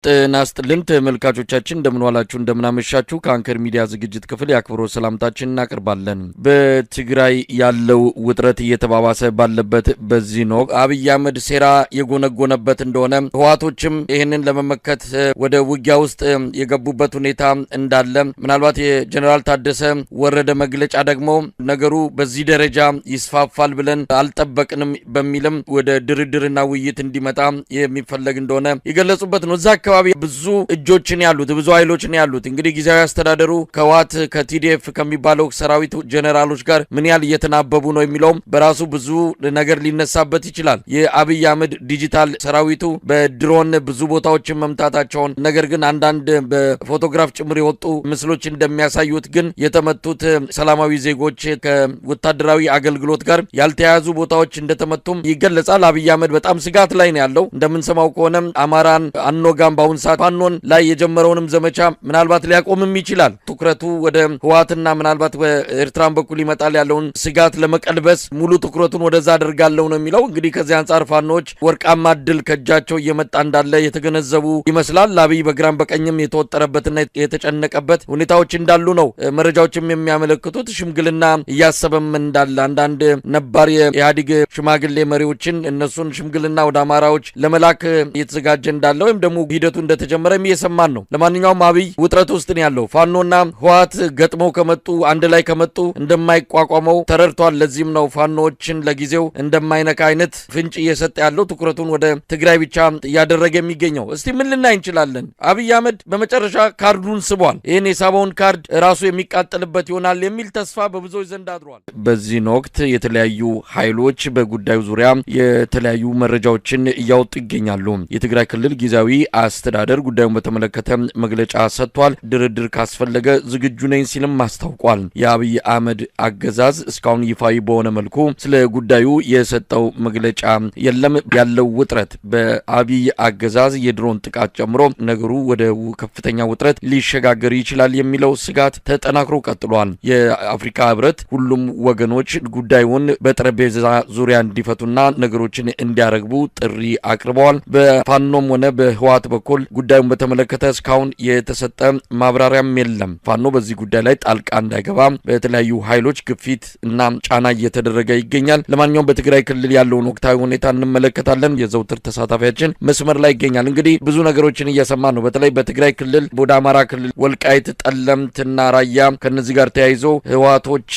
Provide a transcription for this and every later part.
ጤና ይስጥልን ተመልካቾቻችን፣ እንደምን ዋላችሁ፣ እንደምን አመሻችሁ። ከአንከር ሚዲያ ዝግጅት ክፍል የአክብሮት ሰላምታችን እናቀርባለን። በትግራይ ያለው ውጥረት እየተባባሰ ባለበት በዚህ ወቅት አብይ አህመድ ሴራ የጎነጎነበት እንደሆነ፣ ህወሓቶችም ይህንን ለመመከት ወደ ውጊያ ውስጥ የገቡበት ሁኔታ እንዳለ፣ ምናልባት የጀኔራል ታደሰ ወረደ መግለጫ ደግሞ ነገሩ በዚህ ደረጃ ይስፋፋል ብለን አልጠበቅንም በሚልም ወደ ድርድርና ውይይት እንዲመጣ የሚፈለግ እንደሆነ የገለጹበት ነው። እዛ አካባቢ ብዙ እጆችን ያሉት፣ ብዙ ኃይሎችን ያሉት፣ እንግዲህ ጊዜያዊ አስተዳደሩ ከህወሓት ከ TDF ከሚባለው ሰራዊት ጀኔራሎች ጋር ምን ያህል እየተናበቡ ነው የሚለውም በራሱ ብዙ ነገር ሊነሳበት ይችላል። የአብይ አህመድ ዲጂታል ሰራዊቱ በድሮን ብዙ ቦታዎችን መምታታቸውን፣ ነገር ግን አንዳንድ በፎቶግራፍ ጭምር የወጡ ምስሎች እንደሚያሳዩት ግን የተመቱት ሰላማዊ ዜጎች፣ ከወታደራዊ አገልግሎት ጋር ያልተያያዙ ቦታዎች እንደተመቱም ይገለጻል። አብይ አህመድ በጣም ስጋት ላይ ነው ያለው። እንደምንሰማው ከሆነ አማራን አንወጋም፣ በአሁን ሰዓት ፋኖን ላይ የጀመረውንም ዘመቻ ምናልባት ሊያቆምም ይችላል። ትኩረቱ ወደ ህወሓትና ምናልባት በኤርትራን በኩል ይመጣል ያለውን ስጋት ለመቀልበስ ሙሉ ትኩረቱን ወደዛ አደርጋለሁ ነው የሚለው። እንግዲህ ከዚህ አንጻር ፋኖች ወርቃማ ድል ከእጃቸው እየመጣ እንዳለ የተገነዘቡ ይመስላል። አብይ በግራም በቀኝም የተወጠረበትና የተጨነቀበት ሁኔታዎች እንዳሉ ነው መረጃዎችም የሚያመለክቱት። ሽምግልና እያሰበም እንዳለ፣ አንዳንድ ነባር የኢህአዴግ ሽማግሌ መሪዎችን እነሱን ሽምግልና ወደ አማራዎች ለመላክ እየተዘጋጀ እንዳለ ወይም ደግሞ ሂደቱ እንደተጀመረ እየሰማን ነው። ለማንኛውም አብይ ውጥረት ውስጥ ነው ያለው። ፋኖና ህወሓት ገጥመው ከመጡ፣ አንድ ላይ ከመጡ እንደማይቋቋመው ተረድቷል። ለዚህም ነው ፋኖዎችን ለጊዜው እንደማይነካ አይነት ፍንጭ እየሰጠ ያለው፣ ትኩረቱን ወደ ትግራይ ብቻ እያደረገ የሚገኘው። እስቲ ምን ልናይ እንችላለን? አብይ አህመድ በመጨረሻ ካርዱን ስቧል። ይህን የሳበውን ካርድ ራሱ የሚቃጠልበት ይሆናል የሚል ተስፋ በብዙዎች ዘንድ አድሯል። በዚህን ወቅት የተለያዩ ኃይሎች በጉዳዩ ዙሪያ የተለያዩ መረጃዎችን እያወጡ ይገኛሉ። የትግራይ ክልል ጊዜያዊ አስተዳደር ጉዳዩን በተመለከተ መግለጫ ሰጥቷል። ድርድር ካስፈለገ ዝግጁ ነኝ ሲልም አስታውቋል። የአብይ አህመድ አገዛዝ እስካሁን ይፋዊ በሆነ መልኩ ስለ ጉዳዩ የሰጠው መግለጫ የለም። ያለው ውጥረት በአብይ አገዛዝ የድሮን ጥቃት ጨምሮ ነገሩ ወደ ከፍተኛ ውጥረት ሊሸጋገር ይችላል የሚለው ስጋት ተጠናክሮ ቀጥሏል። የአፍሪካ ህብረት ሁሉም ወገኖች ጉዳዩን በጠረጴዛ ዙሪያ እንዲፈቱና ነገሮችን እንዲያረግቡ ጥሪ አቅርበዋል። በፋኖም ሆነ በህወሓት በኩል ጉዳዩን በተመለከተ እስካሁን የተሰጠ ማብራሪያም የለም። ፋኖ በዚህ ጉዳይ ላይ ጣልቃ እንዳይገባ በተለያዩ ኃይሎች ግፊት እና ጫና እየተደረገ ይገኛል። ለማንኛውም በትግራይ ክልል ያለውን ወቅታዊ ሁኔታ እንመለከታለን። የዘውትር ተሳታፊያችን መስመር ላይ ይገኛል። እንግዲህ ብዙ ነገሮችን እየሰማን ነው። በተለይ በትግራይ ክልል፣ ወደ አማራ ክልል ወልቃይት፣ ጠለምትና ራያ ከነዚህ ጋር ተያይዞ ህወሓቶች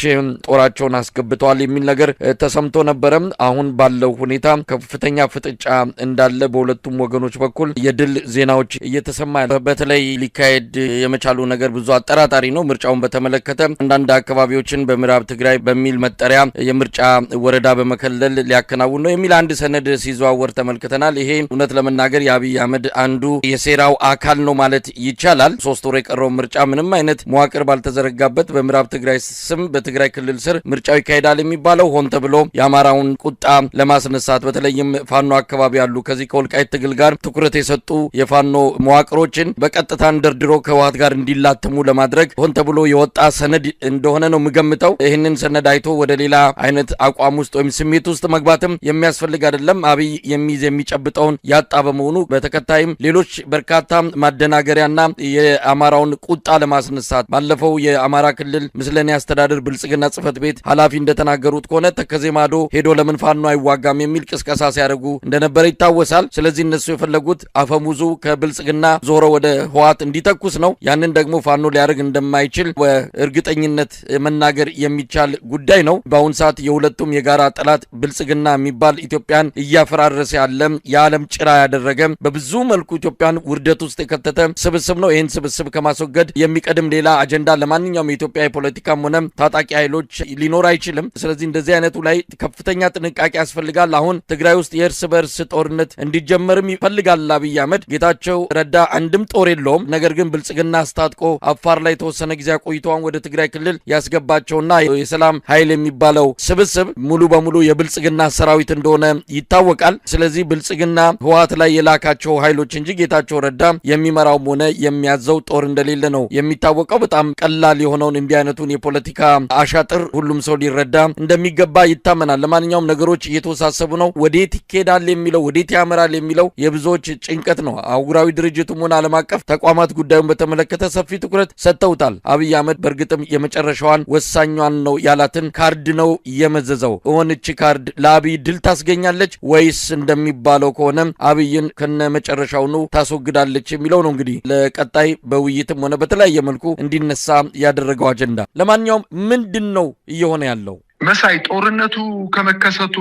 ጦራቸውን አስገብተዋል የሚል ነገር ተሰምቶ ነበረ። አሁን ባለው ሁኔታ ከፍተኛ ፍጥጫ እንዳለ በሁለቱም ወገኖች በኩል የድል ዜናዎች እየተሰማ፣ በተለይ ሊካሄድ የመቻሉ ነገር ብዙ አጠራጣሪ ነው። ምርጫውን በተመለከተ አንዳንድ አካባቢዎችን በምዕራብ ትግራይ በሚል መጠሪያ የምርጫ ወረዳ በመከለል ሊያከናውን ነው የሚል አንድ ሰነድ ሲዘዋወር ተመልክተናል። ይሄ እውነት ለመናገር የአብይ አህመድ አንዱ የሴራው አካል ነው ማለት ይቻላል። 3 ወር የቀረው ምርጫ ምንም አይነት መዋቅር ባልተዘረጋበት በምዕራብ ትግራይ ስም በትግራይ ክልል ስር ምርጫው ይካሄዳል የሚባለው ሆን ተብሎ የአማራውን ቁጣ ለማስነሳት፣ በተለይም ፋኖ አካባቢ ያሉ ከዚህ ከወልቃይት ትግል ጋር ትኩረት የሰጡ የፋኖ መዋቅሮችን በቀጥታ እንደርድሮ ከህወሓት ጋር እንዲላተሙ ለማድረግ ሆን ተብሎ የወጣ ሰነድ እንደሆነ ነው የምገምተው። ይህንን ሰነድ አይቶ ወደ ሌላ አይነት አቋም ውስጥ ወይም ስሜት ውስጥ መግባትም የሚያስፈልግ አይደለም። አብይ የሚይዝ የሚጨብጠውን ያጣ በመሆኑ በተከታይም ሌሎች በርካታ ማደናገሪያና የአማራውን ቁጣ ለማስነሳት፣ ባለፈው የአማራ ክልል ምስለኔ አስተዳደር ብልጽግና ጽህፈት ቤት ኃላፊ እንደተናገሩት ከሆነ ተከዜ ማዶ ሄዶ ለምን ፋኖ አይዋጋም የሚል ቅስቀሳ ሲያደርጉ እንደነበረ ይታወሳል። ስለዚህ እነሱ የፈለጉት አፈሙዙ ከብልጽግና ዞሮ ወደ ህወሓት እንዲተኩስ ነው። ያንን ደግሞ ፋኖ ሊያደርግ እንደማይችል በእርግጠኝነት መናገር የሚቻል ጉዳይ ነው። በአሁን ሰዓት የሁለቱም የጋራ ጠላት ብልጽግና የሚባል ኢትዮጵያን እያፈራረሰ ያለ፣ የዓለም ጭራ ያደረገ፣ በብዙ መልኩ ኢትዮጵያን ውርደት ውስጥ የከተተ ስብስብ ነው። ይህን ስብስብ ከማስወገድ የሚቀድም ሌላ አጀንዳ ለማንኛውም የኢትዮጵያ የፖለቲካም ሆነ ታጣቂ ኃይሎች ሊኖር አይችልም። ስለዚህ እንደዚህ አይነቱ ላይ ከፍተኛ ጥንቃቄ ያስፈልጋል። አሁን ትግራይ ውስጥ የእርስ በእርስ ጦርነት እንዲጀመርም ይፈልጋል አብይ አህመድ። ጌታቸው ረዳ አንድም ጦር የለውም። ነገር ግን ብልጽግና አስታጥቆ አፋር ላይ የተወሰነ ጊዜ ቆይተዋን ወደ ትግራይ ክልል ያስገባቸውና የሰላም ኃይል የሚባለው ስብስብ ሙሉ በሙሉ የብልጽግና ሰራዊት እንደሆነ ይታወቃል። ስለዚህ ብልጽግና ህወሓት ላይ የላካቸው ኃይሎች እንጂ ጌታቸው ረዳ የሚመራውም ሆነ የሚያዘው ጦር እንደሌለ ነው የሚታወቀው። በጣም ቀላል የሆነውን እንዲህ አይነቱን የፖለቲካ አሻጥር ሁሉም ሰው ሊረዳ እንደሚገባ ይታመናል። ለማንኛውም ነገሮች እየተወሳሰቡ ነው። ወዴት ይኬዳል የሚለው፣ ወዴት ያመራል የሚለው የብዙዎች ጭንቀት ነው። አህጉራዊ ድርጅቱም ሆነ ዓለም አቀፍ ተቋማት ጉዳዩን በተመለከተ ሰፊ ትኩረት ሰጥተውታል። አብይ አህመድ በእርግጥም የመጨረሻዋን ወሳኟን ነው ያላትን ካርድ ነው የመዘዘው። እሆንች ካርድ ለአብይ ድል ታስገኛለች ወይስ እንደሚባለው ከሆነ አብይን ከነመጨረሻው ነው ታስወግዳለች የሚለው ነው እንግዲህ ለቀጣይ በውይይትም ሆነ በተለያየ መልኩ እንዲነሳ ያደረገው አጀንዳ። ለማንኛውም ምንድነው እየሆነ ያለው? መሳይ፣ ጦርነቱ ከመከሰቱ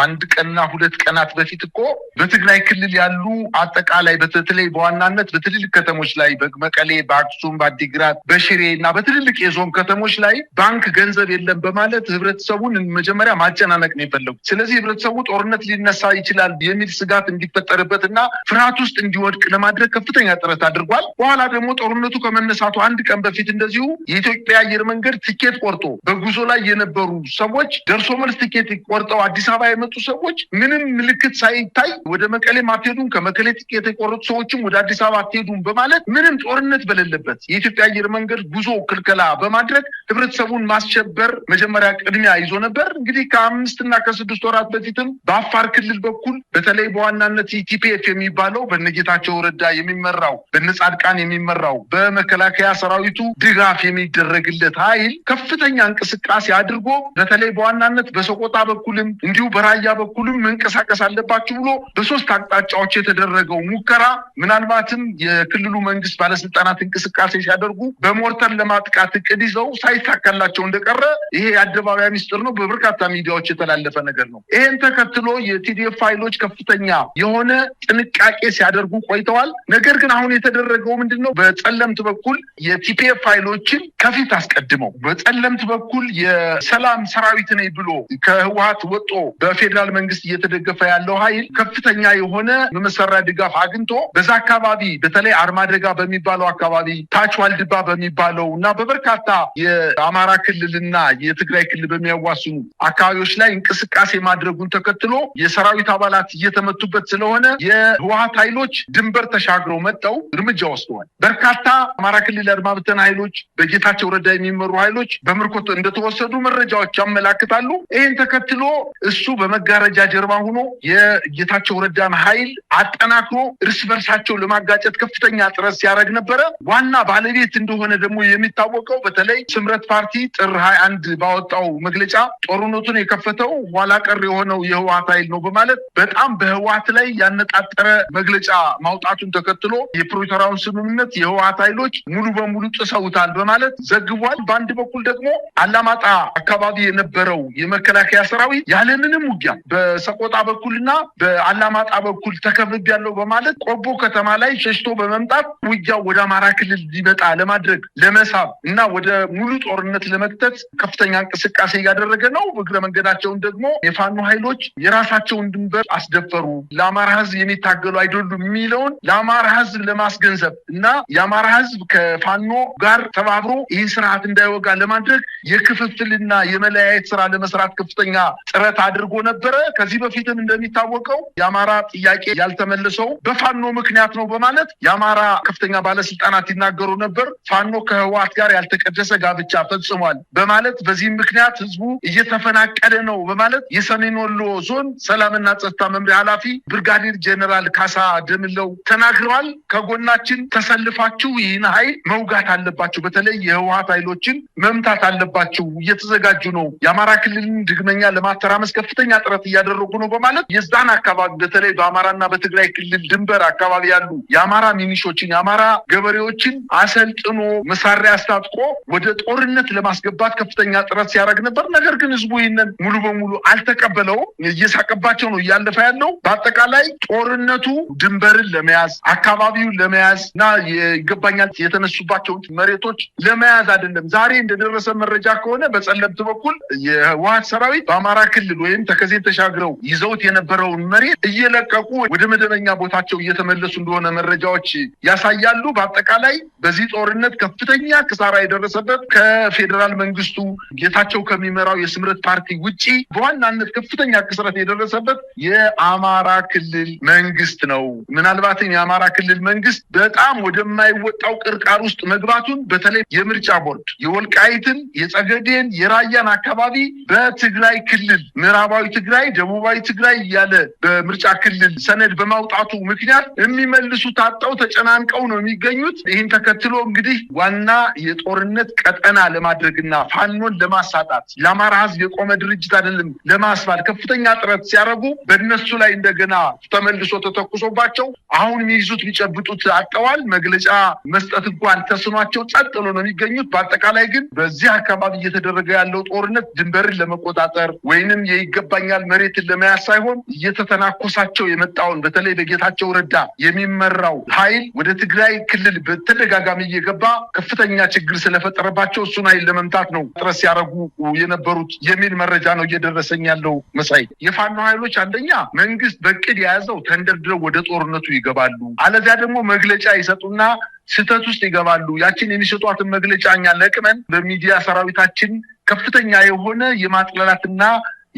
አንድ ቀንና ሁለት ቀናት በፊት እኮ በትግራይ ክልል ያሉ አጠቃላይ በተለይ በዋናነት በትልልቅ ከተሞች ላይ በመቀሌ፣ በአክሱም፣ በአዲግራት፣ በሽሬ እና በትልልቅ የዞን ከተሞች ላይ ባንክ ገንዘብ የለም በማለት ህብረተሰቡን መጀመሪያ ማጨናነቅ ነው የፈለጉት። ስለዚህ ህብረተሰቡ ጦርነት ሊነሳ ይችላል የሚል ስጋት እንዲፈጠርበት እና ፍርሃት ውስጥ እንዲወድቅ ለማድረግ ከፍተኛ ጥረት አድርጓል። በኋላ ደግሞ ጦርነቱ ከመነሳቱ አንድ ቀን በፊት እንደዚሁ የኢትዮጵያ አየር መንገድ ትኬት ቆርጦ በጉዞ ላይ የነበሩ ሰዎች ደርሶ መልስ ትኬት ቆርጠው አዲስ አበባ የመጡ ሰዎች ምንም ምልክት ሳይታይ ወደ መቀሌ አትሄዱም፣ ከመቀሌ ትኬት የቆረጡ ሰዎችም ወደ አዲስ አበባ አትሄዱም በማለት ምንም ጦርነት በሌለበት የኢትዮጵያ አየር መንገድ ጉዞ ክልከላ በማድረግ ህብረተሰቡን ማስሸበር መጀመሪያ ቅድሚያ ይዞ ነበር። እንግዲህ ከ5 እና ከ6 ወራት በፊትም በአፋር ክልል በኩል በተለይ በዋናነት TPF የሚባለው በነጌታቸው ረዳ የሚመራው፣ በነጻድቃን የሚመራው፣ በመከላከያ ሰራዊቱ ድጋፍ የሚደረግለት ኃይል ከፍተኛ እንቅስቃሴ አድርጎ በተለይ በዋናነት በሰቆጣ በኩልም እንዲሁ በራያ በኩልም መንቀሳቀስ አለባችሁ ብሎ በሶስት አቅጣጫዎች የተደረገው ሙከራ ምናልባትም የክልሉ መንግስት ባለስልጣናት እንቅስቃሴ ሲያደርጉ በሞርተር ለማጥቃት እቅድ ይዘው ሳይሳካላቸው እንደቀረ ይሄ የአደባባይ ሚስጥር ነው፣ በበርካታ ሚዲያዎች የተላለፈ ነገር ነው። ይሄን ተከትሎ የ TDF ኃይሎች ከፍተኛ የሆነ ጥንቃቄ ሲያደርጉ ቆይተዋል። ነገር ግን አሁን የተደረገው ምንድነው? በጸለምት በኩል የ TPF ኃይሎችን ከፊት አስቀድመው በጸለምት በኩል የሰላም ሰራዊት ነኝ ብሎ ከህወሓት ወጥቶ በፌደራል መንግስት እየተደገፈ ያለው ኃይል ከፍተኛ የሆነ መሰሪያ ድጋፍ አግኝቶ በዛ አካባቢ በተለይ አርማደጋ በሚባለው አካባቢ፣ ታች ዋልድባ በሚባለው እና በበርካታ የአማራ ክልልና የትግራይ ክልል በሚያዋስኑ አካባቢዎች ላይ እንቅስቃሴ ማድረጉን ተከትሎ የሰራዊት አባላት እየተመቱበት ስለሆነ የህወሓት ኃይሎች ድንበር ተሻግረው መጥተው እርምጃ ወስደዋል። በርካታ አማራ ክልል አድማ ብተና ኃይሎች፣ በጌታቸው ረዳ የሚመሩ ኃይሎች በምርኮ እንደተወሰዱ መረጃዎች ያመላክታሉ። ይሄን ተከትሎ እሱ በመጋረጃ ጀርባ ሆኖ የጌታቸው ረዳን ኃይል አጠናክሮ እርስ በርሳቸው ለማጋጨት ከፍተኛ ጥረት ሲያደርግ ነበረ። ዋና ባለቤት እንደሆነ ደግሞ የሚታወቀው በተለይ ስምረት ፓርቲ ጥር 21 ባወጣው መግለጫ ጦርነቱን የከፈተው ኋላ ቀር የሆነው የህወሓት ኃይል ነው በማለት በጣም በህወሓት ላይ ያነጣጠረ መግለጫ ማውጣቱን ተከትሎ የፕሪቶሪያውን ስምምነት የህወሓት ኃይሎች ሙሉ በሙሉ ጥሰውታል በማለት ዘግቧል። በአንድ በኩል ደግሞ አላማጣ አካባቢ የነበረው የመከላከያ ሰራዊት ያለምንም ውጊያ በሰቆጣ በኩልና በአላማጣ በኩል ተከብቤያለሁ በማለት ቆቦ ከተማ ላይ ሸሽቶ በመምጣት ውጊያው ወደ አማራ ክልል ሊመጣ ለማድረግ ለመሳብ እና ወደ ሙሉ ጦርነት ለመክተት ከፍተኛ እንቅስቃሴ እያደረገ ነው። እግረ መንገዳቸውን ደግሞ የፋኖ ኃይሎች የራሳቸውን ድንበር አስደፈሩ፣ ለአማራ ህዝብ የሚታገሉ አይደሉም የሚለውን ለአማራ ህዝብ ለማስገንዘብ እና የአማራ ህዝብ ከፋኖ ጋር ተባብሮ ይህን ስርዓት እንዳይወጋ ለማድረግ የክፍፍልና የመለያየት ስራ ለመስራት ከፍተኛ ጥረት አድርጎ ነበረ። ከዚህ በፊትም እንደሚታወቀው የአማራ ጥያቄ ያልተመለሰው በፋኖ ምክንያት ነው በማለት የአማራ ከፍተኛ ባለስልጣናት ይናገሩ ነበር። ፋኖ ከህወሓት ጋር ያልተቀደሰ ጋብቻ ፈጽሟል በማለት በዚህ ምክንያት ህዝቡ እየተፈናቀለ ነው በማለት የሰሜን ወሎ ዞን ሰላምና ጸጥታ መምሪያ ኃላፊ ብርጋዴር ጀነራል ካሳ ደምለው ተናግረዋል። ከጎናችን ተሰልፋችሁ ይህን ኃይል መውጋት አለባችሁ፣ በተለይ የህወሓት ኃይሎችን መምታት አለባችሁ፣ እየተዘጋጁ ነው፣ የአማራ ክልልን ድግመኛ ለማተራመስ ከፍተኛ ጥረት እያደረጉ ነው በማለት የዛን አካባቢ በተለይ በአማራና በትግራይ ክልል ድንበር አካባቢ ያሉ የአማራ ሚኒሾችን የአማራ ገበሬዎችን አሰልጥኖ መሳሪያ አስታጥቆ ወደ ጦርነት ለማስገባት ከፍተኛ ጥረት ሲያደርግ ነበር። ነገር ግን ህዝቡ ይህንን ሙሉ በሙሉ አልተቀበለውም፣ እየሳቀባቸው ነው እያለፈ ያለው። በአጠቃላይ ጦርነቱ ድንበርን ለመያዝ፣ አካባቢውን ለመያዝ እና ይገባኛል የተነሱባቸው መሬቶች ለመያዝ አይደለም። ዛሬ እንደደረሰ መረጃ ከሆነ በጸለምት በኩል የህወሓት ሰራዊት በአማራ ክልል ወይም ተከዜን ተሻግረው ይዘውት የነበረውን መሬት እየለቀቁ ወደ መደበኛ ቦታቸው እየተመለሱ እንደሆነ መረጃዎች ያሳያሉ። በአጠቃላይ በዚህ ጦርነት ከፍተኛ ክሳራ የደረሰበት ከፌደራል መንግስቱ ጌታቸው ከሚመራው የስምረት ፓርቲ ውጪ በዋናነት ከፍተኛ ክስረት የደረሰበት የአማራ ክልል መንግስት ነው። ምናልባትም የአማራ ክልል መንግስት በጣም ወደማይወጣው ቅርቃር ውስጥ መግባቱን በተለይ የምርጫ ቦርድ የወልቃይትን፣ የጸገዴን፣ የራያን አካባቢ አካባቢ በትግራይ ክልል ምዕራባዊ ትግራይ፣ ደቡባዊ ትግራይ እያለ በምርጫ ክልል ሰነድ በማውጣቱ ምክንያት የሚመልሱ ታጠው ተጨናንቀው ነው የሚገኙት። ይህን ተከትሎ እንግዲህ ዋና የጦርነት ቀጠና ለማድረግና ፋኖን ለማሳጣት ለአማራ ህዝብ የቆመ ድርጅት አይደለም ለማስባል ከፍተኛ ጥረት ሲያደርጉ በእነሱ ላይ እንደገና ተመልሶ ተተኩሶባቸው አሁን የሚይዙት የሚጨብጡት አጠዋል። መግለጫ መስጠት እንኳን ተስኗቸው ጸጥ ብሎ ነው የሚገኙት። በአጠቃላይ ግን በዚህ አካባቢ እየተደረገ ያለው ጦርነት ድንበርን ለመቆጣጠር ወይንም የይገባኛል መሬትን ለመያዝ ሳይሆን እየተተናኮሳቸው የመጣውን በተለይ በጌታቸው ረዳ የሚመራው ኃይል ወደ ትግራይ ክልል በተደጋጋሚ እየገባ ከፍተኛ ችግር ስለፈጠረባቸው እሱን ኃይል ለመምታት ነው ጥረት ሲያደርጉ የነበሩት የሚል መረጃ ነው እየደረሰኝ ያለው። መሳይ፣ የፋኖ ኃይሎች አንደኛ መንግስት በቅድ የያዘው ተንደርድረው ወደ ጦርነቱ ይገባሉ፣ አለዚያ ደግሞ መግለጫ ይሰጡና ስህተት ውስጥ ይገባሉ። ያችን የሚሰጧትን መግለጫ እኛ ለቅመን በሚዲያ ሰራዊታችን ከፍተኛ የሆነ የማጥላላትና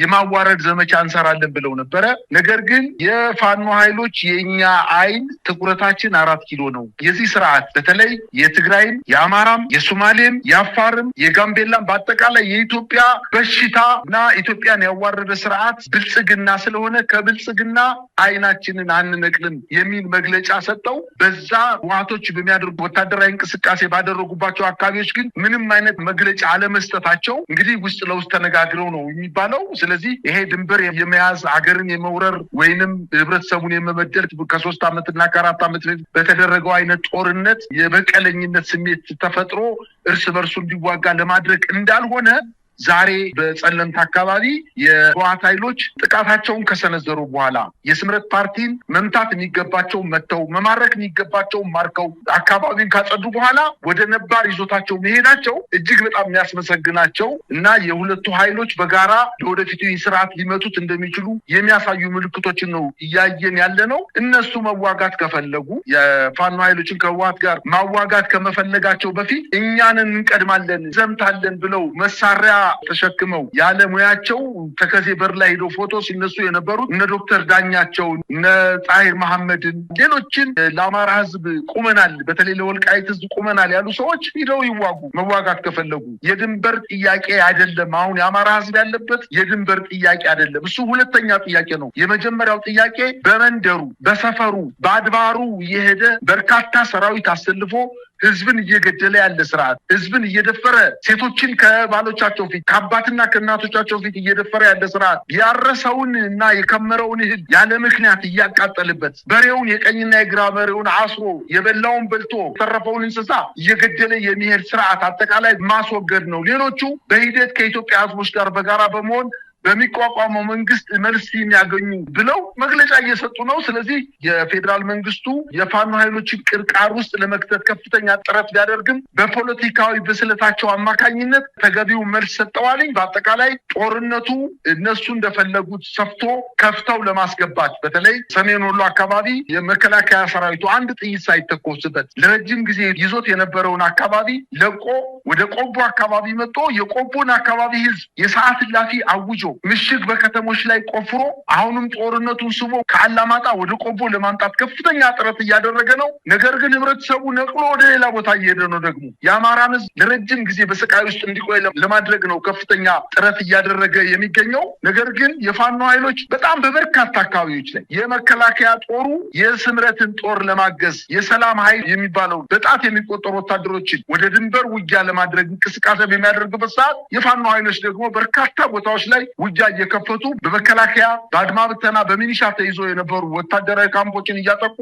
የማዋረድ ዘመቻ እንሰራለን ብለው ነበረ። ነገር ግን የፋኖ ኃይሎች የኛ አይን ትኩረታችን 4 ኪሎ ነው። የዚህ ስርዓት በተለይ የትግራይም፣ የአማራም፣ የሶማሌም፣ የአፋርም፣ የጋምቤላም በአጠቃላይ የኢትዮጵያ በሽታ እና ኢትዮጵያን ያዋረደ ስርዓት ብልጽግና ስለሆነ ከብልጽግና አይናችንን አንነቅልም የሚል መግለጫ ሰጠው። በዛ ህወሓቶች በሚያደርጉ ወታደራዊ እንቅስቃሴ ባደረጉባቸው አካባቢዎች ግን ምንም አይነት መግለጫ አለመስጠታቸው እንግዲህ ውስጥ ለውስጥ ተነጋግረው ነው የሚባለው። ስለዚህ ይሄ ድንበር የመያዝ አገርን የመውረር ወይንም ህብረተሰቡን የመበደል ከ3 ዓመትና ከ4 ዓመት በፊት በተደረገው አይነት ጦርነት የበቀለኝነት ስሜት ተፈጥሮ እርስ በርሱ እንዲዋጋ ለማድረግ እንዳልሆነ ዛሬ በጸለምት አካባቢ የህወሓት ኃይሎች ጥቃታቸውን ከሰነዘሩ በኋላ የስምረት ፓርቲን መምታት የሚገባቸው መተው፣ መማረክ የሚገባቸው ማርከው አካባቢን ካጸዱ በኋላ ወደ ነባር ይዞታቸው መሄዳቸው እጅግ በጣም የሚያስመሰግናቸው እና የሁለቱ ኃይሎች በጋራ ለወደፊቱ ይህን ስርዓት ሊመቱት እንደሚችሉ የሚያሳዩ ምልክቶችን ነው እያየን ያለ ነው። እነሱ መዋጋት ከፈለጉ የፋኖ ኃይሎችን ከህወሓት ጋር ማዋጋት ከመፈለጋቸው በፊት እኛንን እንቀድማለን ዘምታለን ብለው መሳሪያ ተሸክመው ያለ ሙያቸው ተከዜ በር ላይ ሄደው ፎቶ ሲነሱ የነበሩት እነ ዶክተር ዳኛቸው፣ እነ ጣሂር መሐመድን፣ ሌሎችን ለአማራ ህዝብ ቁመናል፣ በተለይ ለወልቃይት ህዝብ ቁመናል ያሉ ሰዎች ሄደው ይዋጉ። መዋጋት ከፈለጉ የድንበር ጥያቄ አይደለም። አሁን የአማራ ህዝብ ያለበት የድንበር ጥያቄ አይደለም። እሱ ሁለተኛ ጥያቄ ነው። የመጀመሪያው ጥያቄ በመንደሩ፣ በሰፈሩ፣ በአድባሩ እየሄደ በርካታ ሰራዊት አሰልፎ ህዝብን እየገደለ ያለ ስርዓት፣ ህዝብን እየደፈረ ሴቶችን ከባሎቻቸው ፊት ከአባትና ከእናቶቻቸው ፊት እየደፈረ ያለ ስርዓት፣ ያረሰውን እና የከመረውን እህል ያለ ምክንያት እያቃጠልበት፣ በሬውን የቀኝና የግራ በሬውን አስሮ የበላውን በልቶ የተረፈውን እንስሳ እየገደለ የሚሄድ ስርዓት አጠቃላይ ማስወገድ ነው። ሌሎቹ በሂደት ከኢትዮጵያ ህዝቦች ጋር በጋራ በመሆን በሚቋቋመው መንግስት መልስ የሚያገኙ ብለው መግለጫ እየሰጡ ነው። ስለዚህ የፌዴራል መንግስቱ የፋኖ ኃይሎችን ቅርቃር ውስጥ ለመክተት ከፍተኛ ጥረት ቢያደርግም በፖለቲካዊ ብስለታቸው አማካኝነት ተገቢው መልስ ሰጠዋልኝ። በአጠቃላይ ጦርነቱ እነሱ እንደፈለጉት ሰፍቶ ከፍተው ለማስገባት በተለይ ሰሜን ወሎ አካባቢ የመከላከያ ሰራዊቱ አንድ ጥይት ሳይተኮስበት ለረጅም ጊዜ ይዞት የነበረውን አካባቢ ለቆ ወደ ቆቦ አካባቢ መጥቶ የቆቦን አካባቢ ህዝብ የሰዓት እላፊ አውጆ ምሽግ በከተሞች ላይ ቆፍሮ አሁንም ጦርነቱን ስቦ ከአላማጣ ወደ ቆቦ ለማምጣት ከፍተኛ ጥረት እያደረገ ነው። ነገር ግን ህብረተሰቡ ነቅሎ ወደ ሌላ ቦታ እየሄደ ነው። ደግሞ የአማራን ህዝብ ለረጅም ጊዜ በስቃይ ውስጥ እንዲቆይ ለማድረግ ነው ከፍተኛ ጥረት እያደረገ የሚገኘው። ነገር ግን የፋኖ ኃይሎች በጣም በበርካታ አካባቢዎች ላይ የመከላከያ ጦሩ የስምረትን ጦር ለማገዝ የሰላም ኃይል የሚባለው በጣት የሚቆጠሩ ወታደሮችን ወደ ድንበር ውጊያ ለማድረግ እንቅስቃሴ በሚያደርግበት ሰዓት የፋኖ ኃይሎች ደግሞ በርካታ ቦታዎች ላይ ውጊያ እየከፈቱ በመከላከያ፣ በአድማ ብተና፣ በሚሊሻ ተይዞ የነበሩ ወታደራዊ ካምፖችን እያጠቁ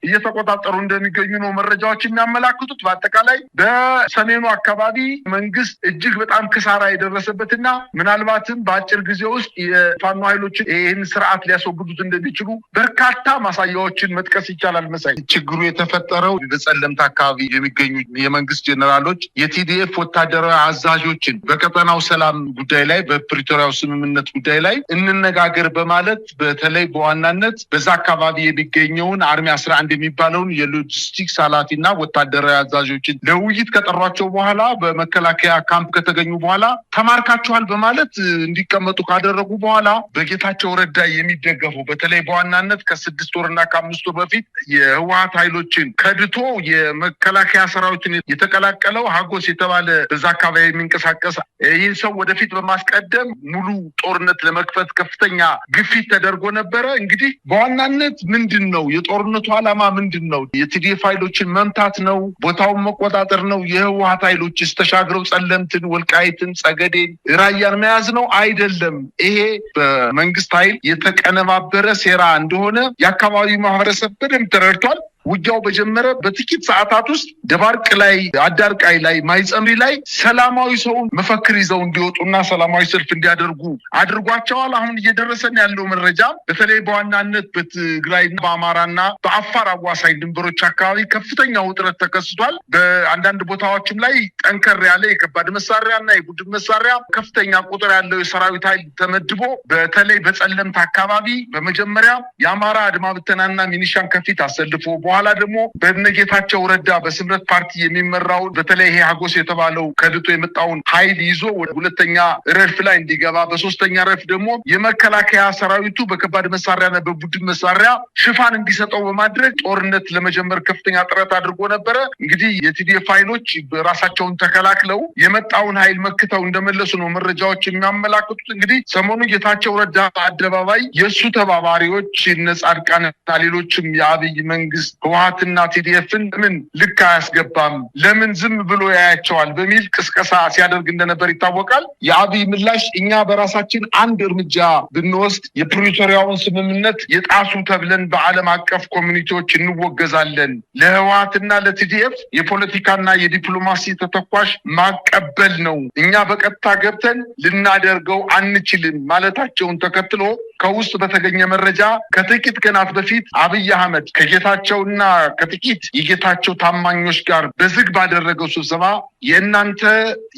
እየተቆጣጠሩ እንደሚገኙ ነው መረጃዎች የሚያመላክቱት። በአጠቃላይ በሰሜኑ አካባቢ መንግስት እጅግ በጣም ክሳራ የደረሰበትና ምናልባትም በአጭር ጊዜ ውስጥ የፋኖ ኃይሎችን ይህን ስርዓት ሊያስወግዱት እንደሚችሉ በርካታ ማሳያዎችን መጥቀስ ይቻላል። መሳይ፣ ችግሩ የተፈጠረው በጸለምት አካባቢ የሚገኙ የመንግስት ጀነራሎች የቲዲኤፍ ወታደራዊ አዛዦችን በቀጠናው ሰላም ጉዳይ ላይ በፕሪቶሪያው ስምምነት ስምምነት ጉዳይ ላይ እንነጋገር በማለት በተለይ በዋናነት በዛ አካባቢ የሚገኘውን army 11 የሚባለውን የሎጂስቲክስ ኃላፊና ወታደራዊ አዛዦችን ለውይይት ከጠሯቸው በኋላ በመከላከያ ካምፕ ከተገኙ በኋላ ተማርካቸዋል በማለት እንዲቀመጡ ካደረጉ በኋላ በጌታቸው ረዳ የሚደገፈው በተለይ በዋናነት ከ6 ወርና ከ5 ወር በፊት የህወሓት ኃይሎችን ከድቶ የመከላከያ ሰራዊትን የተቀላቀለው ሀጎስ የተባለ በዛ አካባቢ የሚንቀሳቀስ ይህን ሰው ወደፊት በማስቀደም ሙሉ ጦርነት ለመክፈት ከፍተኛ ግፊት ተደርጎ ነበረ። እንግዲህ በዋናነት ምንድነው የጦርነቱ ዓላማ ምንድነው? የቲዲኤፍ ኃይሎችን መምታት ነው? ቦታውን መቆጣጠር ነው? የህወሓት ኃይሎችስ ተሻግረው ጸለምትን፣ ወልቃይትን፣ ጸገዴን፣ ራያን መያዝ ነው? አይደለም። ይሄ በመንግስት ኃይል የተቀነባበረ ሴራ እንደሆነ የአካባቢው ማህበረሰብ በደንብ ተረድቷል። ውጊያው በጀመረ በጥቂት ሰዓታት ውስጥ ደባርቅ ላይ፣ አዳርቃይ ላይ፣ ማይጸምሪ ላይ ሰላማዊ ሰው መፈክር ይዘው እንዲወጡና ሰላማዊ ሰልፍ እንዲያደርጉ አድርጓቸዋል። አሁን እየደረሰን ያለው መረጃ በተለይ በዋናነት በትግራይና በአማራና በአፋር አዋሳኝ ድንበሮች አካባቢ ከፍተኛ ውጥረት ተከስቷል። በአንዳንድ ቦታዎችም ላይ ጠንከር ያለ የከባድ መሳሪያና የቡድን መሳሪያ ከፍተኛ ቁጥር ያለው የሰራዊት ኃይል ተመድቦ በተለይ በጸለምት አካባቢ በመጀመሪያ የአማራ አድማ ብተናና ሚኒሻን ከፊት አሰልፎ በኋላ ደግሞ በነጌታቸው ረዳ በስምረት ፓርቲ የሚመራው በተለይ ይሄ ሀጎስ የተባለው ከድቶ የመጣውን ኃይል ይዞ ሁለተኛ ረድፍ ላይ እንዲገባ፣ በሶስተኛ ረድፍ ደግሞ የመከላከያ ሰራዊቱ በከባድ መሳሪያና በቡድን መሳሪያ ሽፋን እንዲሰጠው በማድረግ ጦርነት ለመጀመር ከፍተኛ ጥረት አድርጎ ነበረ። እንግዲህ የቲዲኤፍ ኃይሎች በራሳቸውን ተከላክለው የመጣውን ኃይል መክተው እንደመለሱ ነው መረጃዎች የሚያመላክቱት። እንግዲህ ሰሞኑ ጌታቸው ረዳ አደባባይ የሱ ተባባሪዎች እነ ጻድቃንና ሌሎችም የአብይ መንግስት ህወሓትና ቲዲኤፍን ለምን ልክ አያስገባም፣ ለምን ዝም ብሎ ያያቸዋል በሚል ቅስቀሳ ሲያደርግ እንደነበር ይታወቃል። የአብይ ምላሽ እኛ በራሳችን አንድ እርምጃ ብንወስድ የፕሪቶሪያውን ስምምነት የጣሱ ተብለን በዓለም አቀፍ community ዎች እንወገዛለን፣ ለህወሓትና ለቲዲኤፍ የፖለቲካና የዲፕሎማሲ ተተኳሽ ማቀበል ነው፣ እኛ በቀጥታ ገብተን ልናደርገው አንችልም ማለታቸውን ተከትሎ ከውስጥ በተገኘ መረጃ ከጥቂት ቀናት በፊት አብይ አህመድ ከጌታቸውና ከጥቂት የጌታቸው ታማኞች ጋር በዝግ ባደረገው ስብሰባ የእናንተ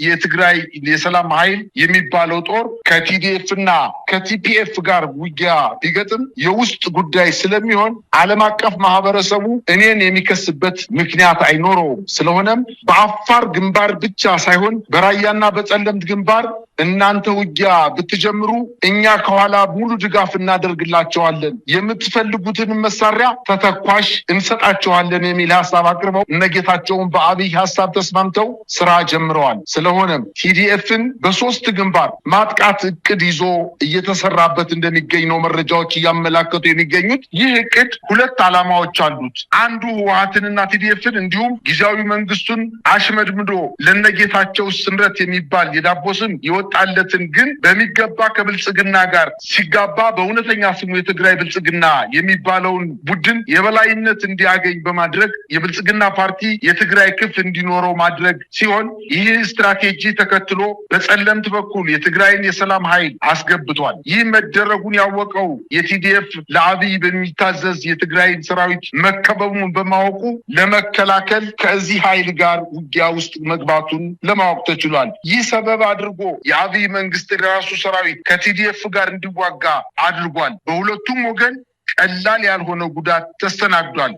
የትግራይ የሰላም ኃይል የሚባለው ጦር ከቲዲኤፍ እና ከቲፒኤፍ ጋር ውጊያ ቢገጥም የውስጥ ጉዳይ ስለሚሆን ዓለም አቀፍ ማህበረሰቡ እኔን የሚከስበት ምክንያት አይኖረውም። ስለሆነም በአፋር ግንባር ብቻ ሳይሆን በራያና በጸለምት ግንባር እናንተ ውጊያ ብትጀምሩ እኛ ከኋላ ሙሉ ድጋፍ እናደርግላቸዋለን፣ የምትፈልጉትን መሳሪያ ተተኳሽ እንሰጣቸዋለን የሚል ሐሳብ አቅርበው እነጌታቸውን በአብይ ሐሳብ ተስማምተው ስራ ጀምረዋል። ስለሆነም ቲዲኤፍን በሶስት ግንባር ማጥቃት እቅድ ይዞ እየተሰራበት እንደሚገኝ ነው መረጃዎች እያመላከቱ የሚገኙት። ይህ እቅድ ሁለት ዓላማዎች አሉት። አንዱ ህወሓትንና ቲዲኤፍን እንዲሁም ጊዜያዊ መንግስቱን አሽመድምዶ ለነጌታቸው ስምረት የሚባል የዳቦ ስም የወጣለትን ግን በሚገባ ከብልጽግና ጋር ሲጋባ በእውነተኛ ስሙ የትግራይ ብልጽግና የሚባለውን ቡድን የበላይነት እንዲያገኝ በማድረግ የብልጽግና ፓርቲ የትግራይ ክፍ እንዲኖረው ማድረግ ሲሆን ይህ ስትራቴጂ ተከትሎ በጸለምት በኩል የትግራይን የሰላም ኃይል አስገብቷል። ይህ መደረጉን ያወቀው የቲዲኤፍ ለአብይ በሚታዘዝ የትግራይን ሰራዊት መከበቡን በማወቁ ለመከላከል ከዚህ ኃይል ጋር ውጊያ ውስጥ መግባቱን ለማወቅ ተችሏል። ይህ ሰበብ አድርጎ የአብይ መንግስት የራሱ ሰራዊት ከቲዲኤፍ ጋር እንዲዋጋ አድርጓል። በሁለቱም ወገን ቀላል ያልሆነ ጉዳት ተስተናግዷል።